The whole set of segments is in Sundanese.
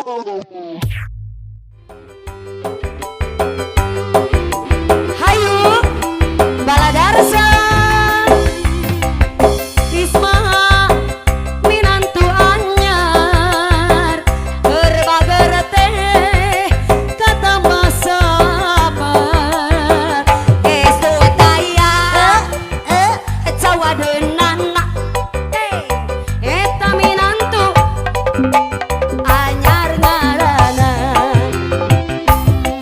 Hayu Baladarsa Risma minantu anyar keur bager teh katambah sabar estu taya cawadeunana eta minantu anyar ngaranna.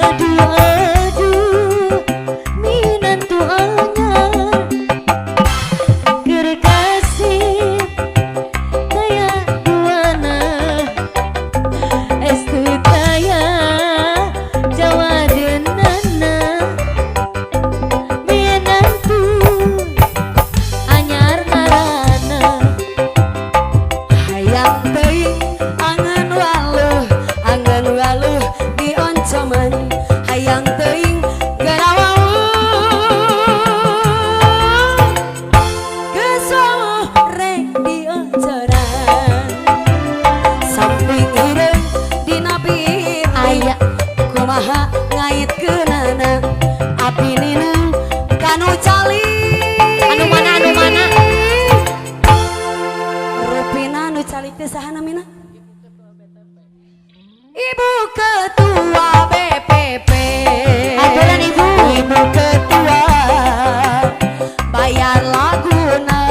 Aduh aduh minantu anyar keur kasih taya duana estu taya jawadeunana minantu anyar ngaranna. Hayang teuing angeun waluh dioncoman hayang teuing geura geus rek dioncoran samping hideung dina pipi Aya kumaha ngaitkeunana api nineung kanu calik. Anu mana, anu mana? Rupina nu calik teh saha namina? Ibu Ketua BPP. Aturan Ibu. Ibu Ketua bayar laguna.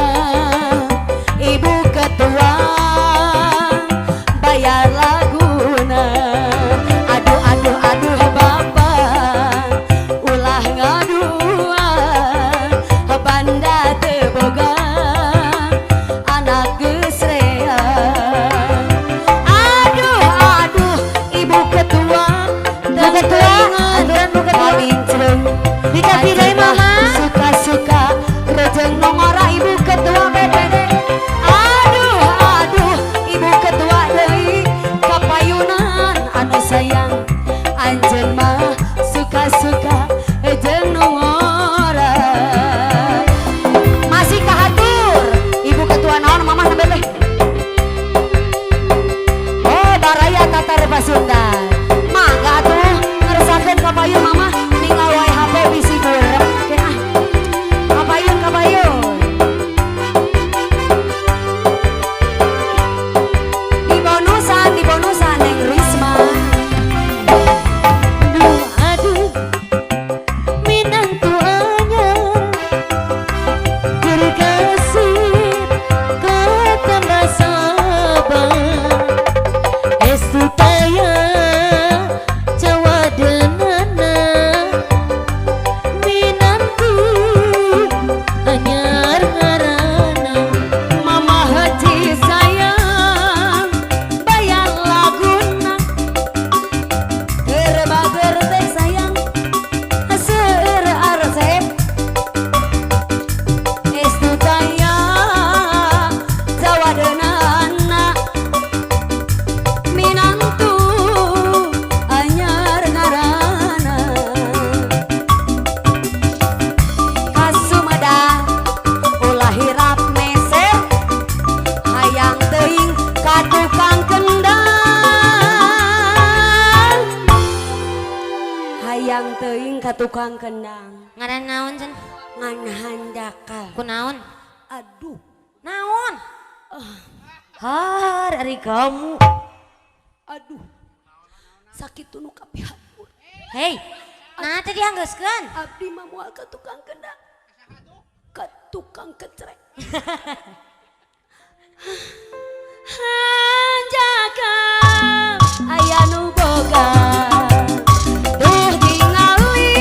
Ibu Ketua bayar laguna. Aduh aduh aduh bapak ulah ngadua banda teu boga anak geus rea. Aduh aduh Ibu Ketua. Bu Ketua, aturan Bu Ketua. Kalincreng Dikasih deui, Mama. Suka-suka rejeng nongora Ibu Ketua BPD. Aduh aduh Ibu Ketua deui kapayunan anu sayang anjeun mah suka-suka jeung nongora. Masih kahatur Ibu Ketua naon mamah nembe teh? Oh, Baraya Tatar Pasundan. Mangga atuh ngeresakeun kapayun mamah ninggal wae HP bisi burem ke ah. Kapayun kapayun. Di bonusan Neng Risma. Aduh aduh minantu anyar keur kasih katambah sabar estu taya cawadeunana minantu anyar ngaranna. Mama Haji sayang bayar laguna keur bager teh sayang seueur arsep estu taya cawadeunana minantu anyar ngaranna. Kasumedang ulah hirap meser hayang teuing ka tukang kendang hayang teuing ka tukang kendang. Ngaran naon cenah? Ngan handakal. Kunaon? Aduh. Naon? Har ari kamu. Aduh, sakit nu kapihatur. Hei, nah tadi anggeuskeun. Abdi mah moal ka tukang kendang, ka tukang kecrek. Hanjaka aya nu boga tuh tingali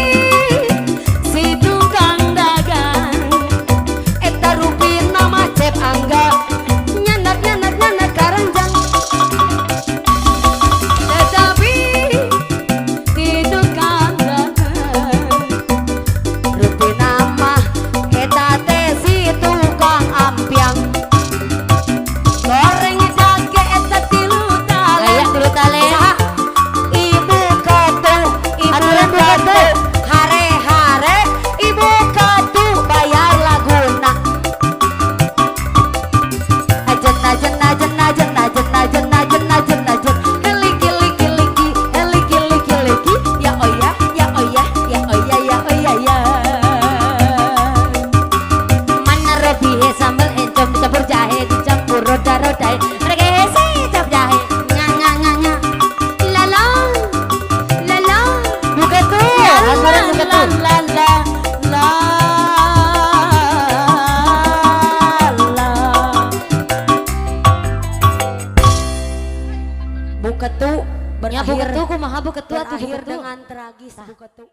si tukang dagang eta rupina mah Cep Angga nyandak nyandak nyandak karanjang tetapi di tukang dagang rupina mah eta teh si tukang ampiang goreng. Tragis Tah. Bu Ketu.